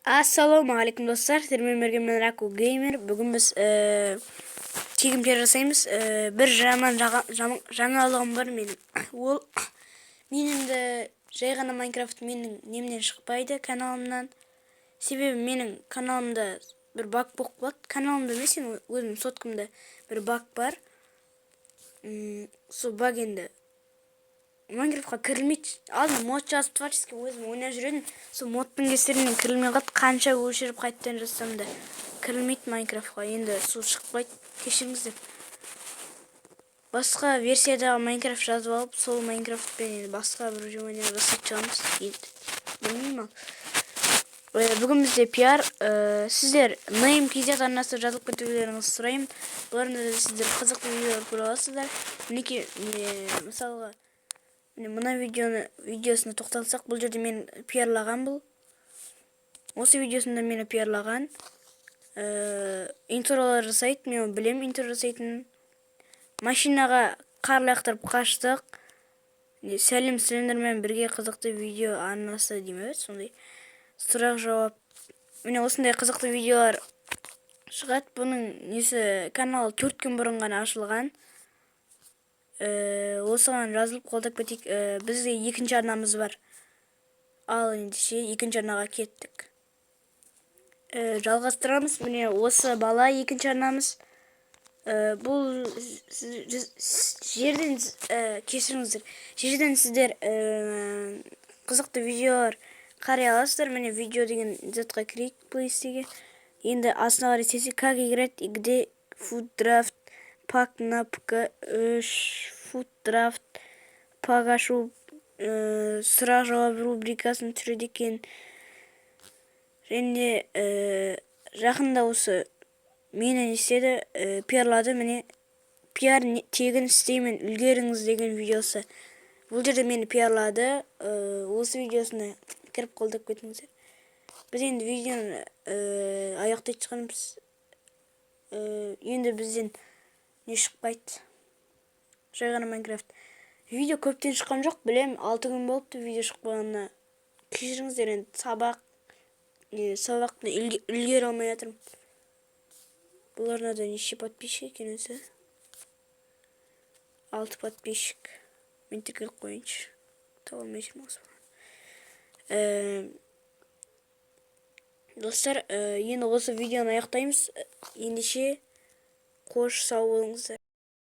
Ассалаумағалейкум, достар! Сіздермен бірге мен, Раку Геймер. Бүгін біз тегін пиар жасаймыз. Бір жаман жаңалығым бар менің. Ол мен енді жай ғана Майнкрафт менің немнен шықпайды, каналымнан. Себебі менің каналымда бір баг болып қалады. Каналымда емес, енді өзімнің соткамда бір баг бар. Сол баг енді Майнкрафтқа кірілмейді. Алдын мод жазып, творческий өзім ойнап жүр едім. Сол модтың кесірінен кірілмей қалды. Қанша өшіріп, қайтадан жазсам да кірілмейді Майнкрафтқа. Енді сол шықпайды, кешіріңіздер. Басқа версиядағы Майнкрафт жазып алып, сол Майнкрафтпен енді басқа бір выживание жасайтын шығармыз енді, білмеймін. Ал бүгін бізде пиар. Сіздер Name KZ арнасы жазылып кетулеріңізді сұраймын. Бұл арнада сіздер қызықты видеолар көре аласыздар. Мінекей, мысалға, міне, мына видеосына тоқталсақ, бұл жерде мен пиарлаған, бұл осы видеосында мені пиарлаған. Интролар жасайды, мен оны білемін интро жасайтынын. Машинаға қар лақтырып қаштық. Не, сәлем, Слендермен бірге қызықты видео арнасы деймін бе, сондай сұрақ жауап міне, осындай қызықты видеолар шығады. Бұның несі, каналы 4 күн бұрын ғана ашылған. Осыған жазылып, қолдап кетейік. Бізде екінші арнамыз бар. Ал ендеше екінші арнаға кеттік. Жалғастырамыз. Міне, осы бала, екінші арнамыз. Бұл жерден, кешіріңіздер, жерден сіздер қызықты видеолар қарай аласыздар. Міне, видео деген затқа кірейік, плейлистіге. Енді астына қарай істесек, как играть и где FUT Draft пак на ПК 3, FUT Draft пак ашу, сұрақ жауап рубрикасын түсіреді екен. Және де жақында осы мені не істеді, пиарлады. Міне, пиар тегін істеймін, үлгеріңіз деген видеосы. Бұл жерде мені пиарлады. Осы видеосына кіріп, қолдап кетіңіздер. Біз енді видеоны аяқтайтын шығармыз. Енді бізден не шықпайды, жай ғана Майнкрафт видео көптен шыққан жоқ, білем. 6 күн болыпты видео шықпағанына, кешіріңіздер. Енді сабақ не, сабақты үлгере алмай жатырмын. Бұл арнада неше подписчик екен өзі? Алты подписчик. Мен тіркеліп қояйыншы, таба алмай жүрмін осы. Достар, енді осы видеоны аяқтаймыз. Ендеше қош, сау болыңыздар.